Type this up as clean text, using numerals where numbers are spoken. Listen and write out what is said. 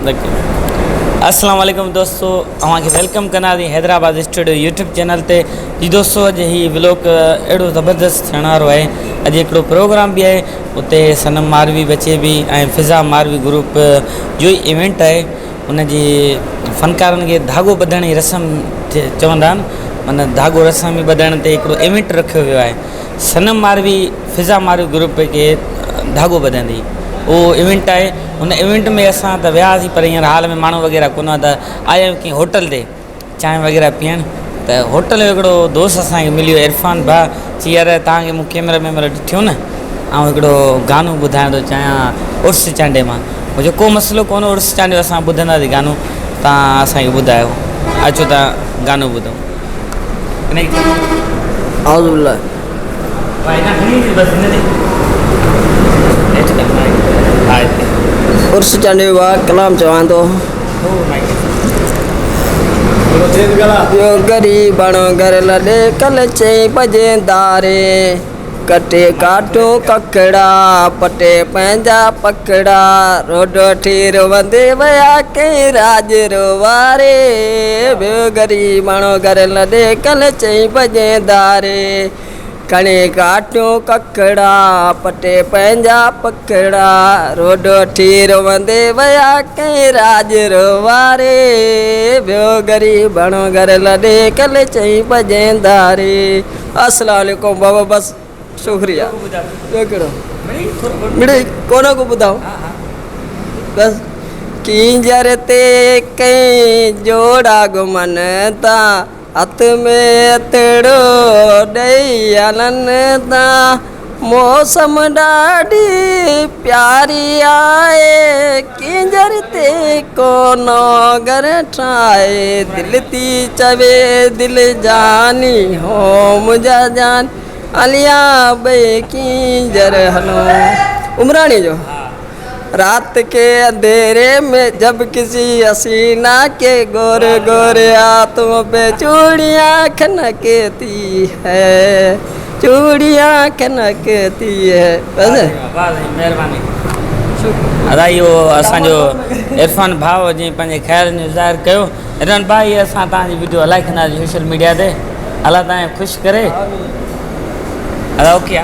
السلام عليڪم دوستو اوهان کي welcome ڪنداسين حيدرآباد اسٽوڊيو يوٽيوب چينل تي جي دوستو اڄ هي ولاگ اهڙو زبردست ٿيڻ وارو آهي اڄ هڪڙو پروگرام به آهي اتي صنم ماروي به اچي پئي ۽ فضا ماروي گروپ جو ئي ايونٽ آهي ان جي فنڪارن کي ڌاڳو ٻڌڻ جي رسم چوندا آهن معنيٰ ڌاڳو رسم ٻڌڻ تي هڪڙو ايونٽ رکيو ويو آهي صنم ماروي فضا ماروي گروپ کي ڌاڳو ٻڌندي اهو ايونٽ آهي ان ايونٽ ۾ اسان ته وياسين پر هينئر هال ۾ ماڻهو وغيره ڪونه هئا ته آيا آهيون ڪنهن هوٽل تي چانهه وغيره پيئڻ ته هوٽل جو هڪڙو دوست اسانکي مليو عرفان ڀاء چي يار توهان کي مون ڪيمرا ويمرا ڏٺيو نه آئون هڪڙو گانو ٻڌائڻ ٿو چاهيان عرس چانڊيي مان مون چيو ڪو مسئلو ڪونه عرس چانڊيو اسان ٻڌنداسين گانو توهان اسانکي ٻڌايو اچو ته گانو ٻڌون. اعوذ بالله عرس چانڊيو ڀاء ڪلام چوان ٿو. ٻيو غريباڻو گهر لڏي ڪل چئين بجي ڌاري ڪٽي ڪاٽون ڪکڙا پٽي پنهنجا پکڙا روڊ وٺي روئندي ويا ڪئين راڄ روواري ٻيو غريباڻو گهر لڏي ڪل چئين بجي ڌاري کڻي ڪاٽيون ڪکڙا، پٽي پنهنجا پکڙا، روڊ وٺي روئندي ويا ڪنهن راڄ روواري، ويو غريباڻو گهر لڏي ڪل چئين بجين ڌاري. السلام عليڪم بابا بس شڪريه ٻيو ڪهڙو مڙئي ڪونه ڪو ٻڌاء بس ڪينجهر تي ڪئين جوڙا گهمن ٿا. هٿ ۾ هٿڙو ڏئي هلن ٿا. موسم ڏاڍي پياري آهي. ڪينجهر تي ڪو نئون گهر ٺاهي. دل ٿي چوي دل جاني هو منهنجا جان هليا ٻئي ڪينجهر هلون. عمراڻي جو. رات ڪي انڌيري ۾ جب ڪسي حسينا ڪي گوري گوري هاتون پي چوڙيان کنڪتي هي چوڙيان کنڪتي هي بس مهرباني ادا اهو اسان جو عرفان ڀاء جنهن پنهنجي خيالن جو اظهار ڪيو عرفان ڀاء هي اسان توهان جي ويڊيو هلائي کنداسين سوشل ميڊيا تي الله توهان کي خوش ڪري ادا اوڪي آ.